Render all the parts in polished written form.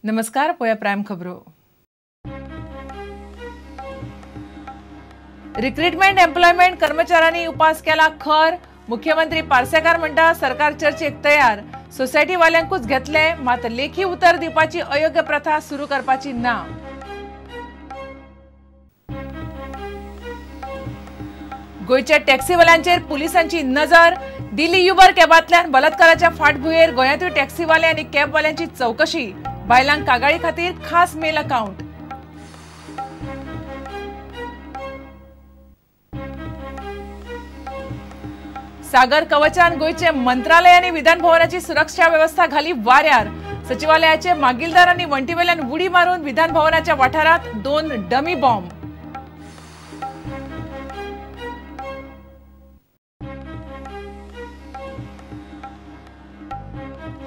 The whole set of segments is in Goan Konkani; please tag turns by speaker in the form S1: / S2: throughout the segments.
S1: नमस्कार, पळया प्रायम खबरो. रिक्रुटमेंट एम्प्लॉयमेंट कर्मचाऱ्यांनी उपास केला खर. मुख्यमंत्री पार्सेकार म्हणटा सरकार चर्चेक तयार, सोसायटीवाल्यांकूच घेतले मात लेखी उतर दिवपाची अयोग्य प्रथा सुरू करपाची ना. गोंयच्या टॅक्सीवाल्यांचेर पुलिसांची नजर. दिल्ली युबर कॅबांतल्यान बलात्काराच्या फाटभुंयेर गोंयांतूय टॅक्सीवाले आनी कॅबवाल्यांची चवकशी. बायलांक कागाळी खातीर खास मेल अकाउंट. सागर कवचान गोंयचे मंत्रालय आनी विधान भवनाची सुरक्षा वेवस्था घाली वाऱ्यार. सचिवालयाचे मागीलदार आनी वण्टीवेल्यान उडी मारून विधान भवनाच्या वाठारांत 2 डमी बॉम्ब.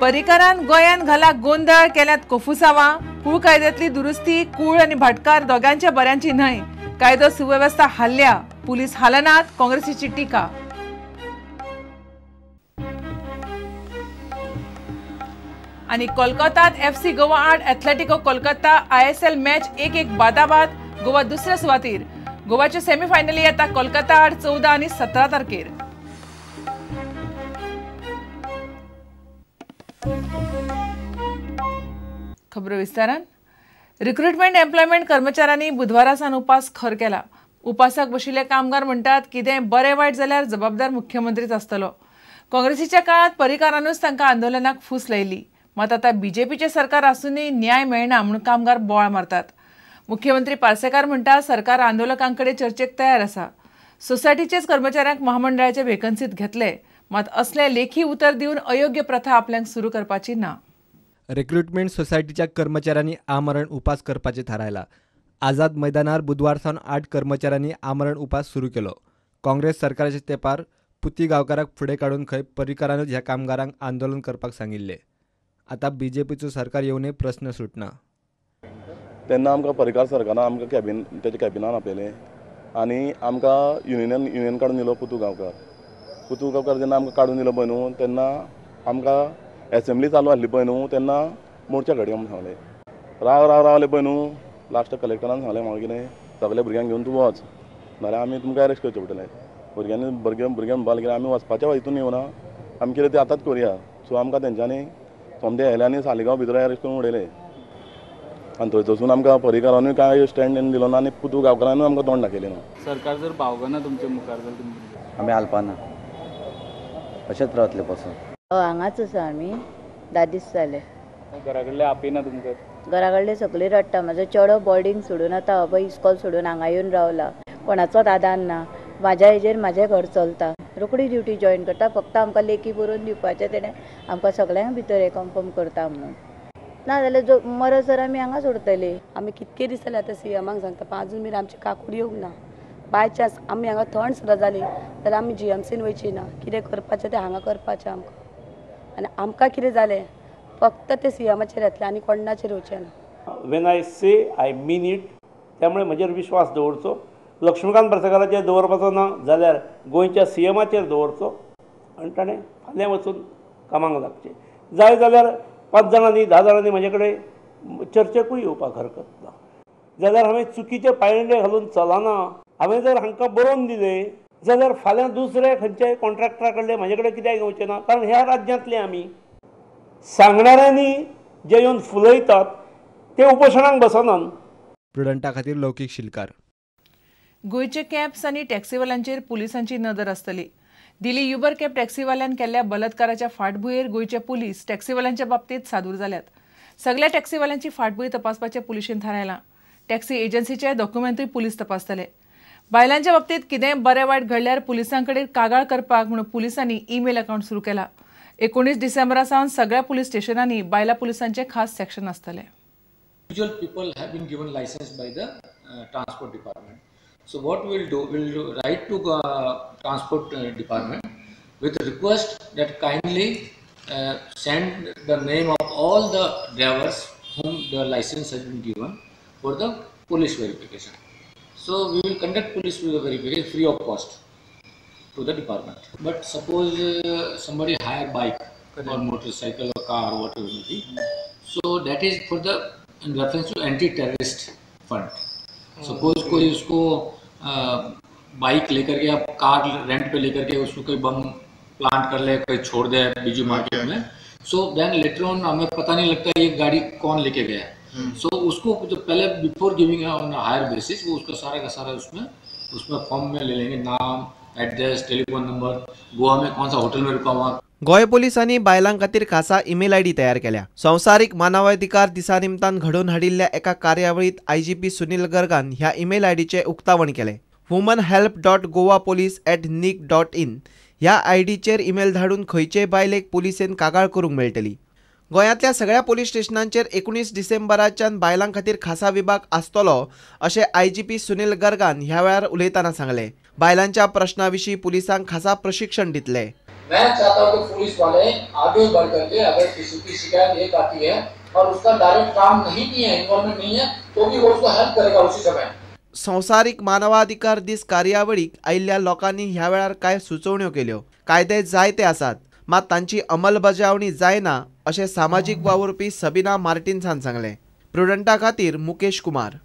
S1: पर्रीकारान गोंयांत घाला गोंदळ, केल्यात कोफुसावां. कूळ कायद्यांतली दुरुस्ती कूळ आनी भाटकार दोगांच्या बऱ्यांची न्हय. कायदो सुवेवस्था हाल्ल्या, पुलीस हालनात, काँग्रेसीची टिका. आनी कोलकातात एफसी गोवा आड एथलेटिको कोलकाता आयएसएल मॅच 1-1 बादाबाद. गोवा दुसऱ्या सुवातीर. गोवाच्यो सेमीफायनली येता कोलकाता आड 14 आनी 17 तारखेर. खबरो विस्तारान. रिक्रुटमेंट एम्प्लॉयमेंट कर्मचाऱ्यांनी बुधवारा सावन उपास खर केला. उपासाक बशिल्ले कामगार म्हणटात कितें बरें वायट जाल्यार जबाबदार मुख्यमंत्रीच आसतलो. काँग्रेसीच्या काळांत पर्रीकारानूच तांकां आंदोलनाक फूस लायली, मात आतां बीजेपीचें सरकार आसूनय न्याय मेळना म्हणून कामगार बोवाळ मारतात. मुख्यमंत्री पार्सेकार म्हणटा सरकार आंदोलकां कडेन चर्चेक तयार आसा. सोसायटीचेच कर्मचाऱ्यांक महामंडळाचे वेकन्सीत घेतले, मात असले लेखी उतर दिवन अयोग्य प्रथा आपल्याक सुरू करपाची ना.
S2: रिक्रुटमेंट सोसायटीच्या कर्मचाऱ्यांनी आमरण उपास करपाचें थारायला. आझाद मैदानार बुधवार सावन 8 कर्मचाऱ्यांनी आमरण उपास सुरू केलो. काँग्रेस सरकाराच्या तेंपार पुती गांवकाराक फुडें काडून खंय पर्रीकारानूच ह्या कामगारांक आंदोलन करपाक सांगिल्लें. आतां बीजेपीचो सरकार येवनय प्रस्न सुटना.
S3: तेन्ना आमकां पर्रीकार सरकारान आमकां कॅबिन तेच्या कॅबिनान आपयलें आनी आमकां युनियन काडून दिलो पुतू गांवकार. पुतू गांवकार जेन्ना आमकां काडून दिलो पळय न्हू तेन्ना आमकां एसेंब्ली चालू आसली पळय न्हू तेन्ना मोर्चा घडया म्हूण सांगलें. राव राव रावले पळय न्हू लास्ट कलेक्टरान सांगलें म्हाका कितें सगल्या भुरग्यांक घेवन तूं वच, नाल्यार आमी तुमकां अरेस्ट करचें पडटलें. भुरग्यांनी भुरगे भुरगे म्हणपाक लागले आमी वचपाच्या हितून येवना, आमी कितें तें आतांच करुया. सो आमकां तेंच्यांनी सोमते येयले आनी सालिगांव भितर अरेस्ट करून उडयले. आनी थंयसून आमकां पर्रीकारानूय कांय स्टँड दिलो ना आनी पुतू गांवकारानूय आमकां तोंड दाखयलें ना.
S4: सरकार जर बावगना तुमच्या मुखार जाल्यार
S5: आमी हालपाना, अशेंच रावतले पसून.
S6: हांगाच आसा आमी 10 दीस जाले.
S4: घरा कडले आपयना तुमकां?
S6: घरा कडले सगळीं रडटा. म्हाजो चेडो बोर्डींग सोडून आतां अभय इस्कॉल सोडून हांगा येवन रावला. कोणाचोच आदार ना. म्हाज्या हेजेर म्हाजें घर चलता. रोखडी ड्युटी जॉयन करता, फक्त आमकां लेखी बरोवन दिवपाचें तेणें आमकां सगळ्यांक भितर हें कन्फर्म करता म्हणून. ना जाल्यार जो मरत सर आमी हांगा सोडटली.
S7: आमी कितके दीस जाले आतां सीएमाक सांगता, पण आजून मेरेन आमची काकूड येवंक ना. बाय चान्स आमी हांगा थंड सुद्दां जाली जाल्यार आमी जीएमसीन वयची ना. कितें करपाचें तें हांगा करपाचें आमकां. आनी आमकां कितें जालें फक्त तें सीएमाचेर येतलें आनी कोणाचेर येवचें ना.
S8: When I say I mean it. त्यामुळे म्हजेर विश्वास दवरचो. लक्ष्मीकांत पार्सेकाराचेर दवरपाचो ना जाल्यार गोंयच्या सीएमाचेर दवरचो आनी ताणें फाल्यां वचून कामाक लागचें. जाय जाल्यार 5 जाणांनी 10 जाणांनी म्हजे कडेन चर्चेकूय येवपाक हरकत ना. जाल्यार हांवें चुकीचे पायंडे घालून चलना. हांवें जर हांकां बरोवन दिलें जाल्यार फाल्यां दुसऱ्या खंयच्याय कॉन्ट्रॅक्टरा कडले म्हजे कडेन कित्याक येवचें ना, कारण ह्या राज्यांतले आमी. सांगणाऱ्यांनी जे येवन फुलयतात ते उपोशणाक बसनात.
S2: प्रुडंटा खातीर लौकीक शिलकार.
S1: गोंयचे कॅब्स आनी टॅक्सीवाल्यांचेर पुलिसांची नदर आसतली. दिल्ली युबर कॅब टॅक्सीवाल्यान केल्ल्या बलात्काराच्या फाटभुंयेर गोंयचे पुलीस टॅक्सीवाल्यांच्या बाबतींत सादूर जाल्यात. सगल्या टॅक्सीवाल्यांची फाटभूंय तपासपाचें पुलिशेन थारायलां. टॅक्सी एजन्सीचे डॉक्युमेंटूय पुलीस तपासतले. बायलांच्या बाबतींत कितेंय बरें वायट घडल्यार पुलिसां कडेन कागाळ करपाक म्हणून पुलिसांनी ईमेल अकाउंट सुरू केला. 19 डिसेंबरा सावन सगळ्या पुलीस स्टेशनांनी बायलां पुलिसांचें खास सेक्शन आसतलें.
S9: Individual people have been given license by the transport department. So what we'll do, we'll write to transport department with a request that kindly send the name of all the drivers whom the license has been given for the police verification. So we will conduct police verification free of cost to the department. But suppose somebody hire bike or motorcycle or car, whatever it may be, So that is for the in reference to anti terrorist fund. Suppose कोई उसको बाइक लेकर के या कार रेंट पे लेकर के उसको कोई बम प्लांट कर ले, कोई छोड़ दे बीजू मार्केट में, सो then later on हमें पता नहीं लगता ये गाड़ी कौन लेके गया। सो उसको जो पहले before giving on hire basis वो उसका सारा का सारा उसमें उसमें फॉर्म में ले लेंगे, नाम, एड्रेस, टेलीफोन नंबर, गोवा में कौन सा होटल में रुका हुआ।
S10: गोंय पोलिसांनी बायलां खातीर खासा ईमेल आयडी तयार केल्या। संवसारीक मानवाधिकार दिसा निमतान घडोवन हाडिल्ल्या एका कार्यावळींत आयजीपी सुनील गर्गान ह्या ईमेल आयडीचें उक्तावण केलें। womanhelp.goapolice@nic.in ह्या आयडीचेर ईमेल धाडून खंयचेय बायलेक पुलिसेन कागाळ करूंक मेळटली। गोंयांतल्या सगळ्या पोलीस स्टेशनांचेर 19 डिसेंबराच्यान बायलां खातीर खासा विभाग आसतलो अशें आयजीपी सुनील गर्गान ह्या वेळार उलयतना सांगलें। बायलांच्या प्रश्ना विशीं पुलिसांक खासा प्रशिक्षण दितले।
S9: मैं चाहता हूं कि पुलिस वाले आगे बढ़ करके अगर किसी की शिकायत एक आती है और उसका डायरेक्ट काम नहीं भी है, इन्वॉल्वमेंट नहीं है, तो भी वो उसको हेल्प करेगा उसी समय।
S10: संवसारीक मानवाधिकार दीस कार्यावळीक आयिल्ल्या लोकांनी ह्या वेळार कांय सुचोवण्यो केल्यो। कायदे जायते आसात मात तांची अंमलबजावणी जायना अशें सामाजीक वावुरपी सबिना मार्टिन्सान सांगलें। प्रुडंटा खातीर मुकेश कुमार।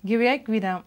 S1: घेवया एक विराम।